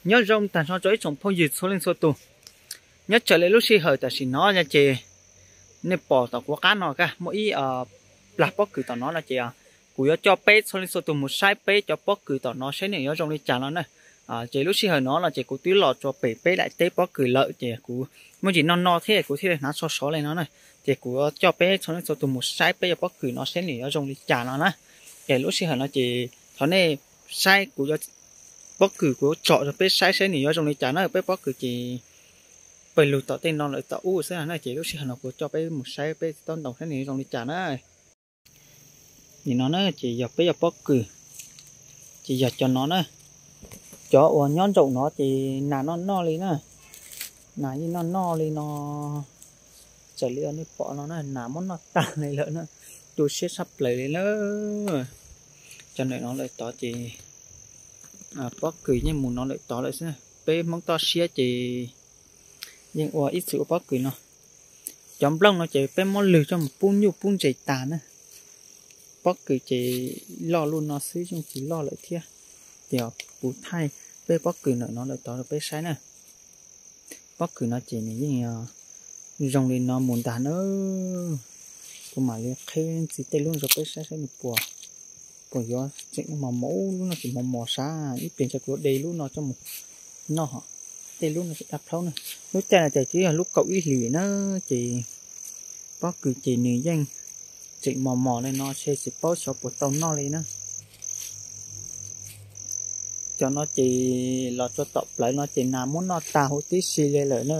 Nyob zoo tag nrho rau ib tsoom phooj ywg txhua leej txhua tus. Nyob raws li lub sij hawm tam sim no no ces nej pom tom kuv qab no kaj muaj ib plag pob kws tom no no ces kuv yuav coj peb txhua leej txhua tus mus saib peb cov pob kws tom no saib nws yuav zoo li cas no na. Ces lub sij hawm no no ces kuv twb los txog pem peb daim teb pob kws lawm ces kuv muaj ntsis noj noj thiab kuv thiaj li hnav tsho sov li no na. Ces kuv coj peb txhua leej txhua tus mus saib peb cov pob kws no saib nws yuav zoo li cas no na. Ces lub sij hawm no ces thov nej saib kuv pob kws kuv tsom rau peb saib saib nws yuav zoo li cas na. Peb pob kws ces pawg lug tom tej no lawm tom ub xwb na. Ces lub sij hawm no kuv coj peb mus saib peb tsob ntoo saib nws yuav zoo li cas na. Nim no na ces yog peb cov pob kws, ces yog cov no na. Cov uas nyob nraum no ces nas noj noj li na. Nas yeej noj noj li no. Raws li nej pom no na nas muab noj tag li lawm na. Tu siab tshaj plaws li na. Cov ntawm no lawm tod ces pob kws yeej mus no lawm tod lawm xwb. Peb Hmoob toj siab ces yeej ua ib txwm ua pob kws no. Cov nplooj no ces peb muab lwg coj mus pub nyuj pub ntses tas na. Pob kws ces loj luaj no xwb yeej tsis loj lawm thiab. Ces kuv thaij peb pob kws ntawm no lawm tod rau peb saib na. Pob kws no ces nws yeej zoo li no mus ntag na. Kuv mam li qhib ntxiv tej lub rau peb saib saib nws puas, puas yuav tseem mos mos, lub no tseem mos mos sab ib pliag ntshai kuv de lub no coj mus noj. Tej lub no tseem dab plaub na. Lub caij no ces twb yog lub kaum ib hlis na, ces pob kws ces nws yeej tseem mos mos li no ces tsis paub xyov puas tau noj li na. Cov no ces los txog tom plawv no ces nas muab noj tag huv tib si li lawm na.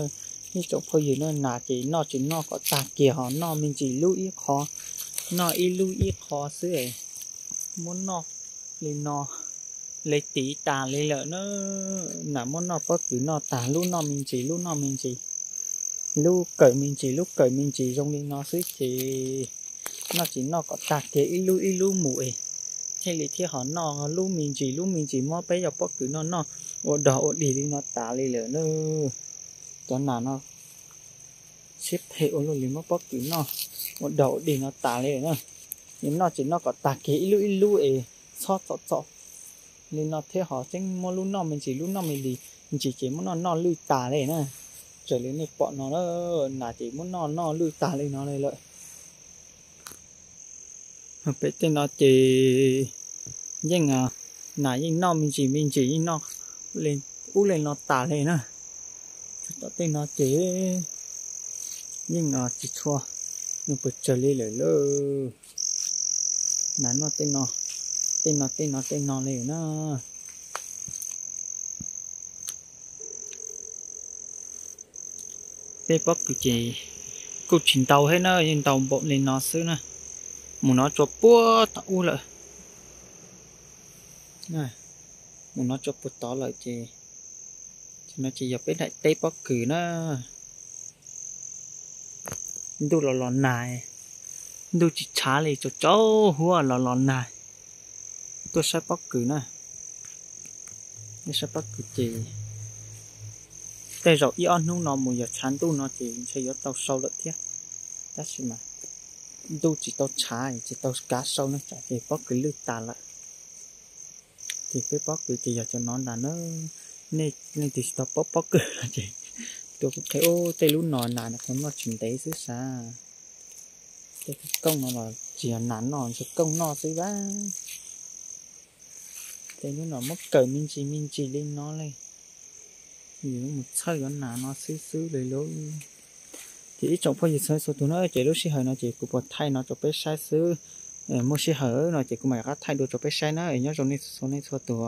Ib tsoom phooj ywg na, nas ces noj tsis noj kom tag kiag ho noj me ntsis lub ib qho, noj ib lub ib qho xwb. Muab noj li no li tiv tas li lawm na. Nas muab noj pob kws noj tag lub noj me ntsis lub noj me ntsis, lub kawm me ntsis lub kawm me ntsis zoo li no xwb ces noj tsis noj kom tag kiag ib lub ib lub mus es thiaj li thiaj ho noj lub me ntsis lub me ntsis muab peb cov pob kws noj noj ua dog ua dig li no tas li lawm na. Cov nas no siab phem ua luaj li muab pob kws noj ua dog ua dig no tas li lawm na. Nws noj tsis noj kom tag kiag ib lub ib lub es txhob txom txom li no thiab ho tseem muab lub noj me ntsis lub noj me ntsis ces muab noj noj lwj tas li na. Raws li nej pom no na, nas ces muab noj noj lwj tas li no li lawm. Pem tej no ces yeej, nas yeej noj me ntsis me ntsis yeej noj ub li no tas li na. Tom tej no ces yeej tsis tshua nws puas tsawg li lawm lauj. Nas noj tej no, tej no tej no tej no li na. Peb pob kws ces kuj tsis ntau thiab na, yeej ntau npaum li no xwb na. Mus no tsuas puag tom ub lawm. Mus no tsuas puag tod lawm ces, ces no ces yog peb daim teb pob kws na. Ntuj los los nag, ntuj tsis tshav li, tsaus tsaus huab los los nag. Tuaj saib pob kws na. Tuaj saib pob kws ces tej zaum ib ob hnub no mus yog tshav ntuj no ces ntshe yuav tau sau lawm thiab. Tab sis mas ntuj tsis tau tshav tsis tau kav sau ne, tsam ces pob kws lwj tas lawm. Ces peb pob kws ces yog cov no ntag na. Nej leej twg tsis tau paub pob kws los ces tuaj kuv qhia, tej lub no nas nws qhov noj tsis ntev xwb sas. Tej koob no los tsis yog nas noj, ntshe koob noj xwb vaj. Tej lub no muab kawm me ntsis me ntsis li no li. Yus mus txhawj yuav nas no xwb xwb li lauj. Ces ib tsoom phooj ywg txhua txhua tus na, ces lub sij hawm no ces kuv puas thaij no rau peb saib xwb. Muaj sij hawm no ces kuv mam rov qab thaij dua rau peb saib na. Nyob zoo nej txhua nej txhua tus.